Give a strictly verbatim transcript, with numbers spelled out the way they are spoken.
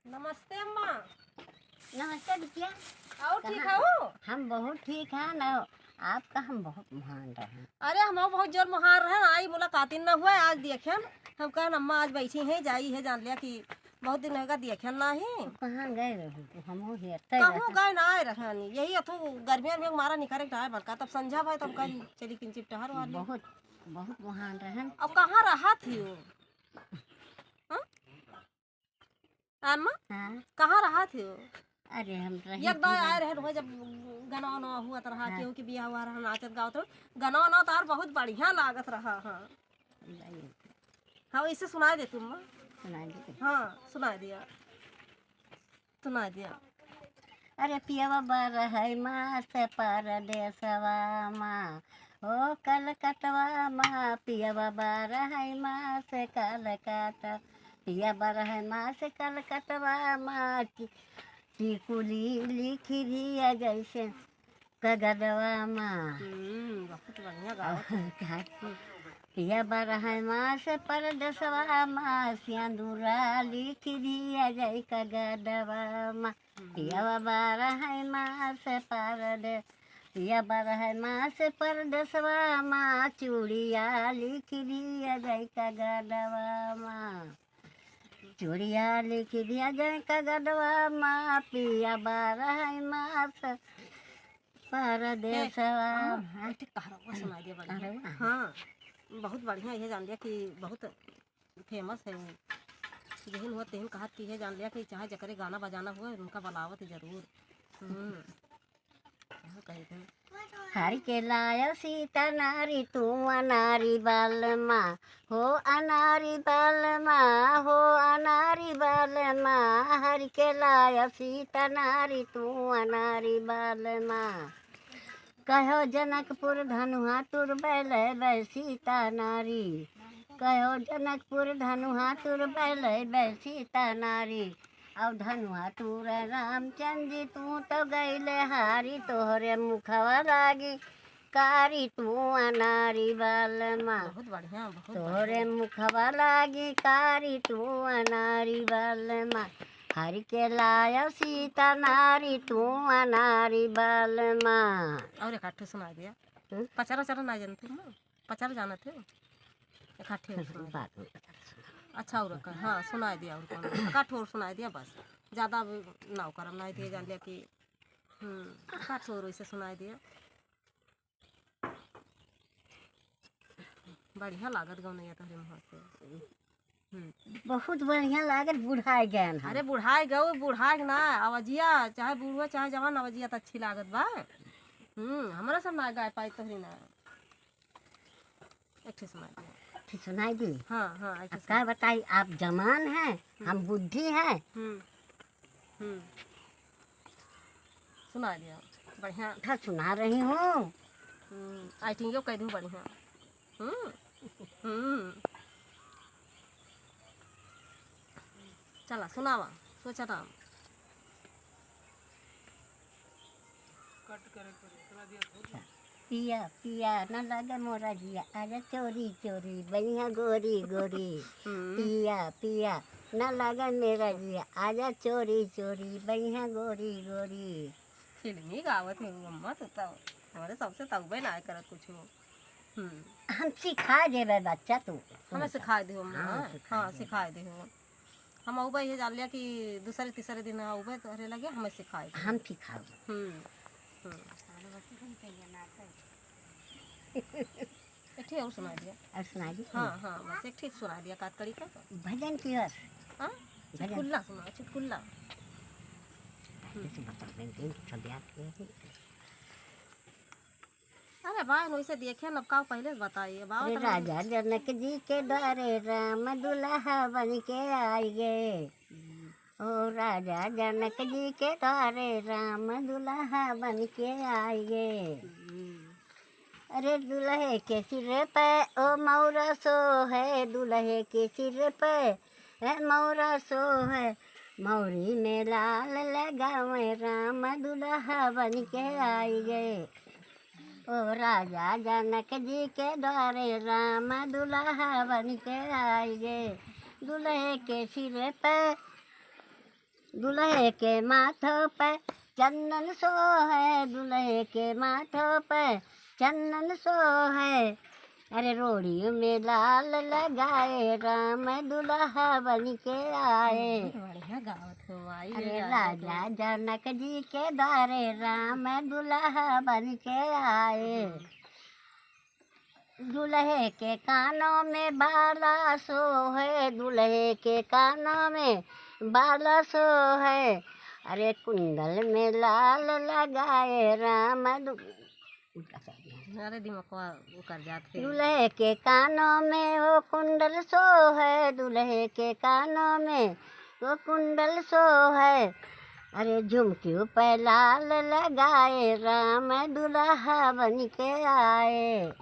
नमस्ते अम्मा। नमस्ते बिटिया। और ठीक कहाँ? हो? हम बहुत ठीक हैं ना, आपका हम बहुत महान रहे। अरे, हम बहुत जोर महान रहे ना, आई मुलाकात ही न हुआ, आज देखेन। हम कहन अम्मा आज बैठी हैं, जाई है, जान लिया कि बहुत दिन होगा देखेन ना ही। कहाँ गए रहो तू? हम हेरते कहूँ रहे। गए ना आए रहे हनी, यही अथु गर्मियों में हमारा निकरे के टाइम बरका, तब संझा भाई तब कहीं चली किंचित टहर वाली। बहुत, बहुत महान रहे। अब कहाँ रहा थी वो? हाँ? अम्मा, हाँ। कहाँ रहा थी वो? अरे, हम रही एक बार थी आए ना। रहे हो जब गाना वाना हुआ त रहा, हाँ। केहू के बियाह हुआ रहा, नाचत गावत रहो, गाना वाना तार बहुत बढ़िया लागत रहा। हाँ। नहीं। हाँ, वैसे सुनाई दे तू अम्मा। सुनाई दे। हाँ, सुनाई दिया, सुनाई दिया। अरे पियवा बरहै मास परदेसवा मा, ओ कलकतवा मा, पियवा बरहै मास कलकत, पिया बरहै मास कलकतवा मा, टिकुली लिखि दिया जैसे कगदवा मा। हम्म, बहुत बढ़िया गावत है। हम्म। पिया बरहै मास परदेसवा मा, सिंदूरा लिखि दिया जै कगदवा मा। हम्म। पिया बरहै मास परदे-, पिया बरहै मास परदेसवा मा, चूड़िया लिखि दिया जै कगदवा मा। चूड़िया लिखि दिया जै कगदवा मा, पिया बरहै मास परदेसवा। ए, अम्मा, हाँ। एक ठे कहरवा सुनाई दिया बढ़िया। कहरवा? हाँ, बहुत बढ़िया, ये जान लिया कि बहुत famous है वो। जेहन हुआ तेहन कहत कि ये जान लिया कि चाहे जकरे गाना बजाना हुआ, उनका बुलावत जरूर। हम्म। कहाँ कहे थे? हरि के लाया सीता नारी तू अनारी बालमा, हो अनारी बालमा, हो अनारी बालमा, हरि के लाया सीता नारी तू अनारी बालमा। कहो जनकपुर धनुहा तुर बैले बै सीता नारी, कहो जनकपुर धनुहा तुर बैले बै सीता नारी। अब धनुहा तुर रामचंद्र जी तू तो गईले हारी, तोहरे मुखवा लागी कारी तू अनारी बालमा। बहुत बढ़िया, बहुत तोहरे बढ़िया। मुखवा लागी कारी तू अनारी बालमा। हरि के लाया सीता नारी तू अनारी बालमा। और एक आठ ठो सुना दिया। हम्म? पचरा उचरा ना जानते हो ना? पचरा जानत हो? एक आठ ठो सुना दिया। बाद में पचरा सुना। अच्छा, और का? हाँ, सुनाई दिया और कौन? एक आठ ठो और सुनाई दिया बस। ज्यादा अब ना करम, नहीं तो ये जान लिया कि, हम्म, एक आठ ठो और ऐसे सुनाई दिया। बढ़िया लागत गौनैया तोहरे मुँह से। हम्म। बहुत बढ़िया लागत, बुढ़ाए गए हैं। अरे बुढ़ाए गए, बुढ़ाए ना, आवाजिया चाहे बूढ़ हुआ चाहे जवान, आवाजिया तो अच्छी लागत बा। हम्म, हमरा सब ना गाय पाई तोहरी ना। एक ठे सुनाई दिया। एक ठे सुनाई दी? हाँ, हाँ, एक ठे अब का सुनाई। बताई, आप जवान हैं, हम्म। हम बुढ़ी हैं। हम्म। हम्म। सुनाई दिया। बढ़िया। हाँ, सुना रही हूँ। हम्म, acting यो कह दूँ बढ़िया। हम्म। हम्म। चला, सुनावा। सोचा था। पिया, पिया, न लागे मोरा जिया, आजा चोरी, चोरी, बइहा गोरी, गोरी। हम्म। पिया, पिया, न लागे मेरा जिया, आजा चोरी, चोरी, बइहा गोरी, गोरी। फिल्मी गावत है वो अम्मा, तू तो हमारे सबसे तउबे ना करत कुछ हो। हम्म। हम सिखा देबे बच्चा तू। हमें सिखा दे हो अम्मा, हाँ, हाँ, सिखा हाँ, दे। सिखा दे हो। हम अउबे ये जान लिया कि दूसरे तीसरे दिन अउबे तोहरे लगे, हमें सिखाए दे। हम सिखाओ। हम्म, हम्म। एक ठे और सुना दिया। और सुना दी? हाँ, हाँ, बस एक ठे सुना दिया, कात कड़ी का। भजन की और? हाँ? भजन। चुटकुल्ला सुना, चुटकुल्ला। पहले से बता देंगे, सब याद किए हैं। अरे बा, वैसे देखे न, अब का पहले से बताइए, अब आओ अरे तो राजा जनक जी के द्वारे राम दुल्हा बन के आए गे। ओ राजा जनक जी के द्वारे राम दुल्हा बन के आए गे। अरे दुल्हे के सिर पे ओ मौरा सोहे, दुल्हे के सिर पे ए मौरा सोहे, मौरी में लाल लगावे राम दुल्हा बन के आए गे। ओ राजा जनक जी के द्वारे राम दुल्हा बन के आए गे। दुल्हे के सिर पे दुल्हे के माथों पे चंदन सोहे, दुल्हे के माथों पे चंदन सोहे। अरे रोड़ी में लाल लगाए, राम दुल्हा बन के आए। बढ़िया गावत हो माई, अरे ये राजा जनक जी के द्वारे, राम दुल्हा बन के आए। दुल्हे के कानों में बाला सोहे, दुल्हे के कानों में बाला सोहे। अरे कुंडल में लाल लगाए, राम दु-, उल्टा कर दिया। अरे दिमागवा उकर जात फिर। दुल्हे के कानों में हो कुंडल सोहे, दुल्हे के कानों में हो कुंडल सोहे। अरे झुमकियों पे लाल लगाए, राम दुल्हा बन के आए।